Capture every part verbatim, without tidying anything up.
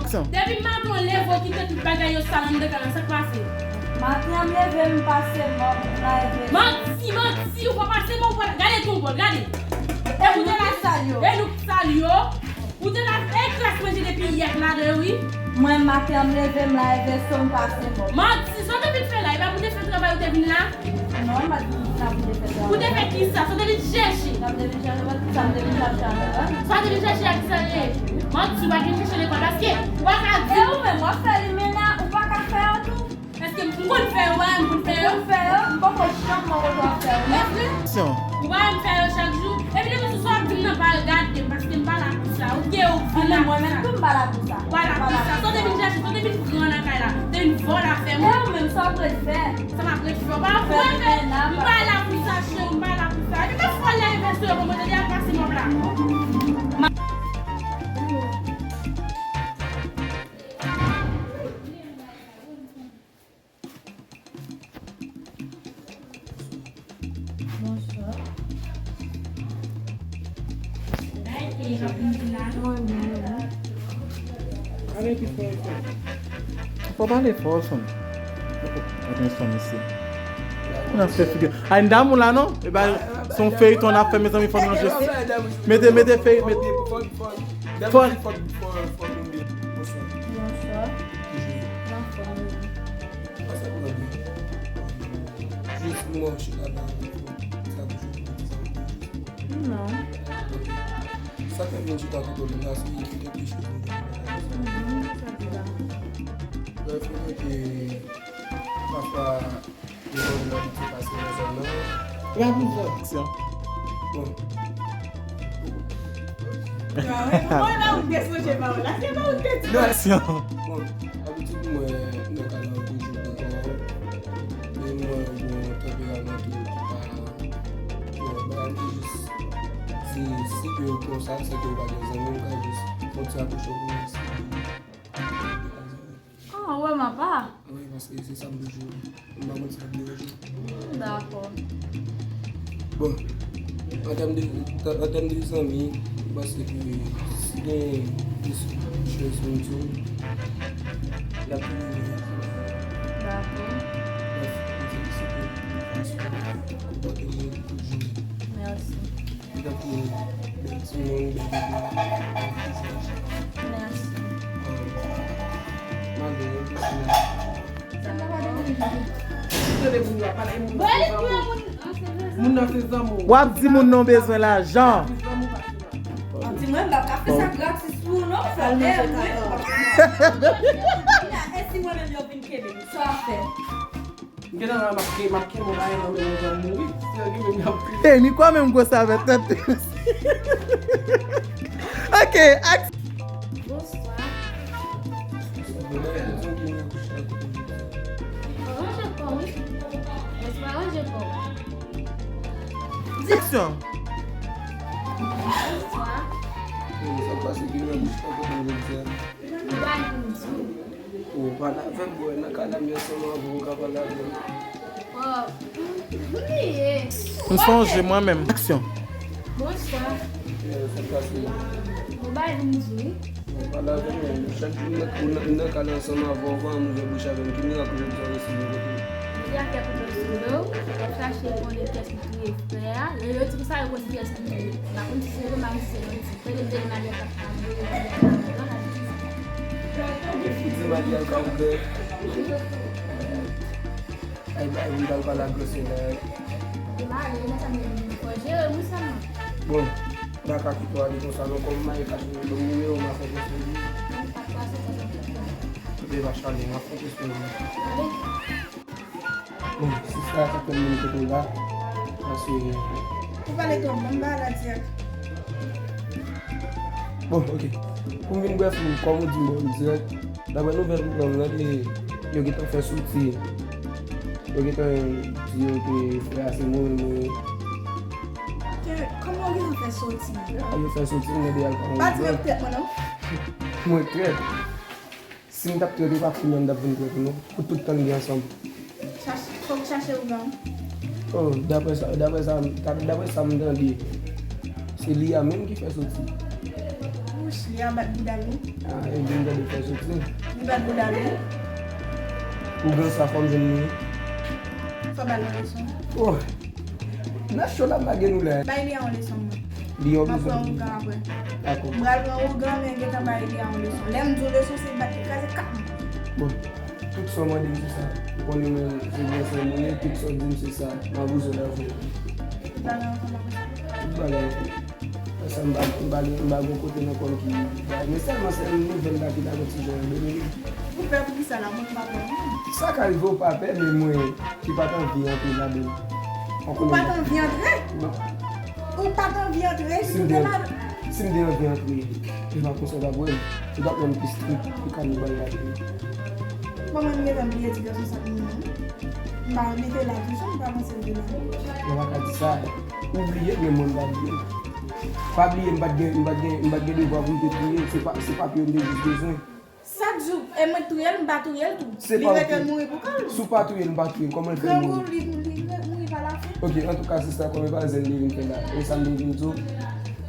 Depi maten w leve, w kite tout bagay yo sal anndan kay la, sa k pase? Maten an m leve, m pase mòb, m lave. Manti, manti, ou pa pase mòb, ou pa, gade tou, bon, gade. E ou te la sal yo. E nou k sal yo. Ou te la e kras manje depi yè k ladan yo, wi. Mwen, maten an m leve, m lave veso, m pase mòb. Manti, sa w te vin fè la, e pa pou te fè travay ou te vin la? Non, m pa t vin sa pou te fè travay. Ou te fè kisa? Sa w te vin chèche? Sa m te vin chèche, sa m te vin chèche a lekòl. Sa w te vin chèche a kisa l ye? Manti, ou pa t vin chèche lekòl, paske ou pa ka di. E ou menm, w ap fè limena, ou pa ka fè yo tou? Èske m konn fè yo, bagay m konn fè yo? Ou konn fè yo? M poko janm wè kote w ap fè yo. Èske ou pa wè m fè yo chak jou? Epi depi sou sa w ap di m nan, pa regade m, paske m pa la pou sa. Ou gen ou vin la pou sa. Mwen menm tou m pa la pou sa. Ou pa la pou sa. Sa w te vin chèche, sa w te vin pran nan kay la. Te vin vòlè afè mwen. E ou menm, sa w ap ret fè? Sa m ap ret fè? Ou pa wè m pa la pou sa, cheri, m pa la pou sa. Epi lè fwa lè envèse yo, bon, mwen te di al pase mòb la. Bonswa. Fò pale fò, son. Atann, son isi. N ap fè figi. Ay, n damou la, non? E ba, se yon feyton n ap fè, mezanmi, fò n ranje. Mete, mete fey, mete. Fò. Bonswa. Anfòm, wi. Sa pou nan byen. Jis mwen chita la, sa pou jodi sa. Non. Sa fè mwen chita kote w la, se kèk chèz mwen. Mhm, sa di la. Lè fè ke pafwa yo konn abitye pase nan zòn nan. Aksyon. Bon. Mwen la ou te sonje pawòl la, se pa ou te di. Aksyon. Bon, abitid mwen nan kay la toujou ankò. Men mwen gen yon tanperaman tou ki pa, bon, bagay mwen jis di, si ke yo konsa, se ke yo pa gen zanmi, m ka jis fè yon ti apwoche pou mwen, si. Ah, wè, m apa. Wi, paske se sa m toujou, m pa konn si l ap deranje. Hmm, dakò. Bon, an tèm de, an tèm de zanmi, m panse ke si gen plis chèz moun sou, y ap vini. Dakò. Brèf, m felisite w pou fason ou konpòte w tout jounen. Mèsi. Li tankou bèl timoun, bèl bebe, bèl vizaj. Mèsi. Malgre yon ti moun nan se zanmi w. W ap di moun nan w bezwen lajan. W ap di mwen, m pa ka fè sa gratis pou ou, non. Fò w dèyè mwen. E si mwen menm yo vin kenbe m, sa w ap fè? M gentan la, m ap ke-, m ap kenbe yon bagay nan men yon zanmi m, wi. Serye, menm y ap kriye. E, ni kwa menm gwo savèt tèt. Ok, ak- Bonswa. Ranje kò w, wi. Bonswa, ranje kò w. Aksyon. Bonswa. Sa k pase ki nan bouch pa kontan jodi a? Ou bay pou m di w. Ou pale avè m, bwè nan kay la, m ansanm avè w, ou ka pale avè m. Oh, m bliye. M sonje mwen menm. Aksyon. Bonswa. Sa k pase? Ou bay pou m di w. Ou pale avè m, chak jou m nan, ou nan, m nan kay la ansanm avè w, ou pa janm ouvè bouch avè m. Ki mirak ou jodi a resi vin kote m? Jodi a fè kote m sou do, w ap chache konnen kiyès ki touye frè a. Yo, yo di konsa yo konn kiyès ki touye. M pa konn si se yo, m pa konn si se yo. Tande m tande Manuel k ap pale, Manuel k ap pale, Manuel k ap pale. Di Manuel k ap pale. Ay, bay, m pral pale ak Gosselin. Di Manuel, men sa m di, fò jere wi sèlman. Bon, m pa ka kite w ale konsa non, kòm Manuel ka jere, ban m nimewo w, m ap fè kesyon li. Mwen pa t pase sa, sa m te fè. Kote va chale, m ap fè kesyon li. Tande. Bon, sista, sa fè m vin kote w la. Paske. Ou pale twòp, ban m ba la dirèk. Bon, ok. Pou m vin brèf, kòm ou di m bon dirèk, daprè nouvèl m nan, nan ke yo gentan fè soti. Yo gentan di yo ke frè a se mwen menm. Ke, kòman yo gentan fè soti? A, yo fè soti, m mande al pa yon. Pa di mwen trèt mwen non. Mwen trèt. Si m t ap trèt ou pa kounye a m t ap vin trèt ou non. Pou tout tan n gen ansanm. Chache, fòk chache ou menm. Oh, daprè sa, daprè sa, daprè sa m tande, se li a menm ki fè soti. Li a bat bouda l wi. Ah, e byen gade fè soti. Li bat bouda l wi. Ougan sa fò m jwenn li. Fò ba l yon leson. Oh. Nan cho la m lage nou la. Bay li a yon leson mwen. Li yon M ap pran leson. Ougan apre. Dakò. M pral pran Ougan men gentan bay li a yon leson. Lè m di w leson se bat li kraze kap. Bon. Tout sa w mande m se sa. Ou konnen mwen se byen sa mwen ye, tout sa w di m se sa. M ap bezwen l avè w. Tout bagay ansanm apre sa. Tout bagay ansanm. Paske m pa m pa gen m pa gen kote nan kò m ki bay. Men sèlman se yon nouvèl la ki ta fè ti jan an domine. Ou pè pou kisa la mwen pa pè. Sa ka rive w pa pè, men mwen ki pa t anvi antre ladan l. Ou pa t anvi antre? Non. Ou pa t anvi antre? Si m te, si m te anvi antre, e pa konsa w t ap wè m. Ou t ap wè m pi strik, pi kanibal la. Bon, mwen m gentan bliye ti gason sa pou mwen. M pa mete la toujou, m pa panse l te la. Mwen pa ka di sa. Ou bliye, men mwen m pa bliye. Pa bliye, m pa t gen, m pa t gen, m pa t gen devwa pou m te touye l. Se pa, se papye yo m te jis bezwen. Sa k di w, e mwen t touye l, m pa touye l tou. Se Li pa rete ok. Mouri pou kò l. Si w pa touye l, m pa touye l. Kòman l fè Grangou, mouri? Li, li, li mouri pa lafen. Ok, antouka, sista, kòm e pa zen li vin fè la. E sa m te vin di w.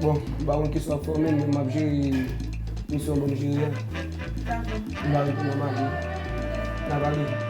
Bon, m pa konn kisa w ap fè w menm, men m ap jere misyon bon m jere a. Dakò. M pa rete nan mari. N a pale.